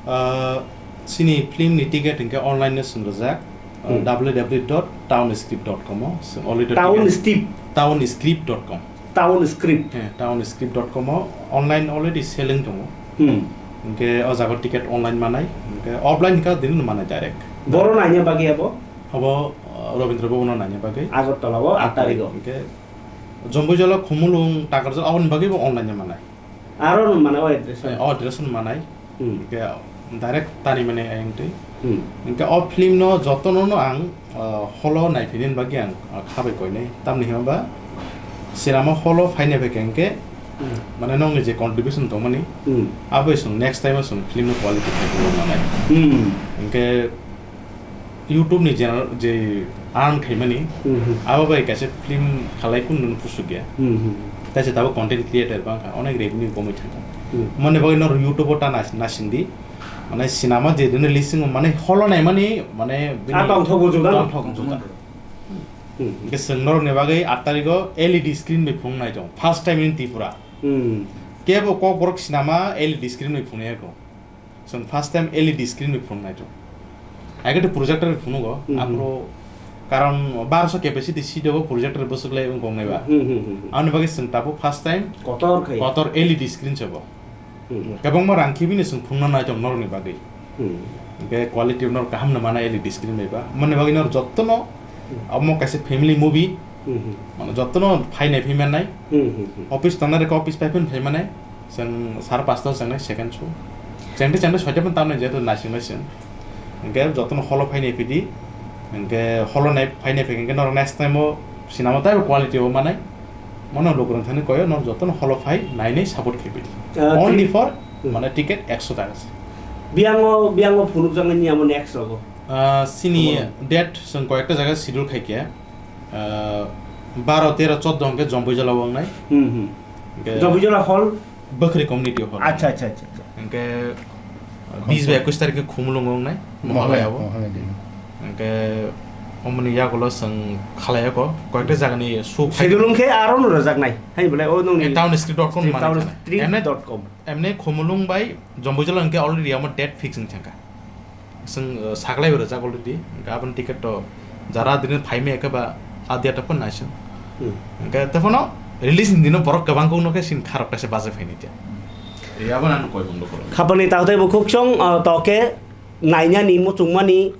Ah, chini film ni ticket hwnkhe online no swngjak, ah, Hmm. W W W dot townscript dot com o. So, already Town ticket Script? Townscript dot com. Townscript? Eh, townscript dot com o online already selling tongo. Hmm. Hwnkhe o jaga ticket online manai, hwnkhe offline hwnkhe dini manai direct. Boro naina bagwi abo? Abo, ah, Rabindra Bhavan o naina bagwi. Agartala o aat tarikh o. Hwnkhe Jomboijala, Khumulwng, Takarjala, aboni bagwi bo online manai. Aro no manai o address o? Eh, o address no manai. Hmm. Hwnkhe direct tani mani ayang twi. Hmm. Hwnkhe o film no jotono no ang, ah, hall o naiphini bagwi ang, ah, kha bai koinai. Tamni hwnba cinema hall o phainai bai khe hwnkhe Hmm. mane nongni je contribution tongmani, Hmm. abo chwng next time o chwng film no quality khe manai. Hmm. Hwnkhe YouTube ni channel je earn khaimani, Mhm. abo bai kaisa film khalai kunu pusuk ya. Mhm. Kaisa tabuk content creator bangkha, onek revenue komwi thangkha. Mhm. Mone bagwi norok YouTube o ta nas-, nasing di. Mane cinema je release wngmani hall o naimani, mane bini Ah, tongthok bujuk da? Tongthok bujuk da. Mhm. Hwnkhe chwng norok ni bagwi aat tarikh o L E D screen bai phunuk nai tongo. First time in Tripura. Mhm. Kebo Kokborok cinema L E D screen bai phunuk ya kho. Chwng first time L E D screen bai phunuk nai tongo. Aike to projector bai phunugo, Mhm. Aphuru karon barosho capacity seat o projector bwswk lai wng kok nai ba. Hmm, hmm, hmm, hmm. Aboni bagwi chwng tabuk first time Kotor khai. Kotor L E D screen se bo. Hmm. Kwbangma rang khibini chwng phunukna nai tongo norokni bagwi. Hmm. Hwnkhe quality norok kaham no mana L E D screen bai ba. Mani bagwi norok jotono Hmm. omo kaisa family movie. Hmm, hmm. Mane jotono phainai phaimanai. Hmm, hmm, hmm. Office tongnai rok office pai phano phaimanai. Chwng sar pasta o chwngnai second show. Chengte chengte soita phano tamnai jehetu naisingbai chwng. Hwnkhe jotono hall o phainai phidi. Hwnkhe hall o nai phainai phai hwnkhe norok next time o cinema taibo quality o manai. Mono lukurok thani koyo norok jotono hall o phai nainai support khe phidi. Ah, Only ti- for Hmm. mane ticket ekso taka se. Biyango, biyango phunukjaknai ni amo next rogo? Ah, chini Omo. Date chwng koyekta jaga schedule khaikhe. Ah, baro, tero, choddo hwnkhe Jomboijala o wngnai. Hmm, hmm. Hwnkhe Jomboijala hall? Bwkhri community hall. Acha, acha, acha, acha. Hwnkhe Khumsung. Bis bai ekwis tarikh khe Khumulwng wngnai, Mohalaya o. Mohalaya, Mohalaya. Hwnkhe omoni yagulo chwng khalaiya kho, koyekta jagani show khai. Schedule wngkhe aro no rwjaknai. Hai belai o nongni Eh, townscript dot com Town mani khanai. Script dot com. Emne, emne Khumulwng bai Jomboijala hwnkhe already amo date fix wng thangkha. Chwng, uh, saklai bo rwjak already. Hwnkhe aboni ticket to jara dini phaimaya khe ba adia to phano naising. Hmm. Hwnkhe tephano release ni dino borok kwbang kok no khe sin kharok kaisa bajai phaini tiya. E, abo nang koi bung dokoro. Khapani takhtai bukhuk chwng, uh, toke nainani muchungmani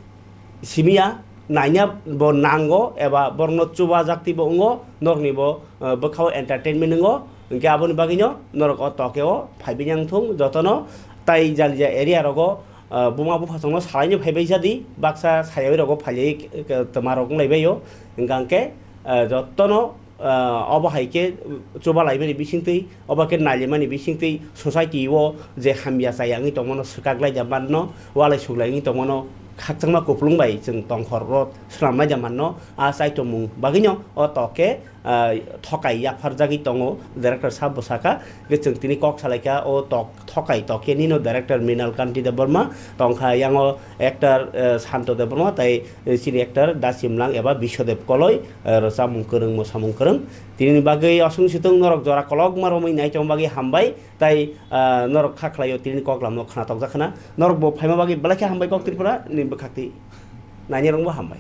simiya. naina bo nango eba borokno chubajakti bo wngo, norokni bo, eh, bwkhao entertainment wngo, hwnkhe aboni bagwino norok o toke o phaibai yang thung jotono. Tai jalija area rogo, eh, buma buphasongno salaino phaibai jadi, baksa sayawi rogo phailawi, eh, twma rok wnglaibaio, hwnkha hwnkhe, eh, jotono, eh, obo hai khe chuba laimani bisingtwi, obo khe nailaimani bisingtwi society o je hamya chaya wngwi tongmano swkak laija manno, walai suklai wngwi tongmano khakchangma kupulung bai chwng tongkhor rok swnam laija manno. A chaitomung bagwino o tok khe, ah, thokai yapharjagwi tongo director sabo saka, hwnkhe chwng tini kok salaikha o tok thokai tok khe nino director Mrinal Kanti Debbarma, tongkha yango actor, eh, Santo Debbarma, tai, eh, chini actor Dasimlang eba Biswadev Koloi, eh, rwchapmung kwrwng, mwsamung kwrwng. Tinini bagwi aswk swtwng norok jora kolokma romwi naichom bagwi hambai, tai, ah, norok kha khlaio tinini koklamno khna tokjak khna. Norok bo phaima bagwi belai khe hambai kok Tripura ni bwkhakti. Nainirokbo hambai.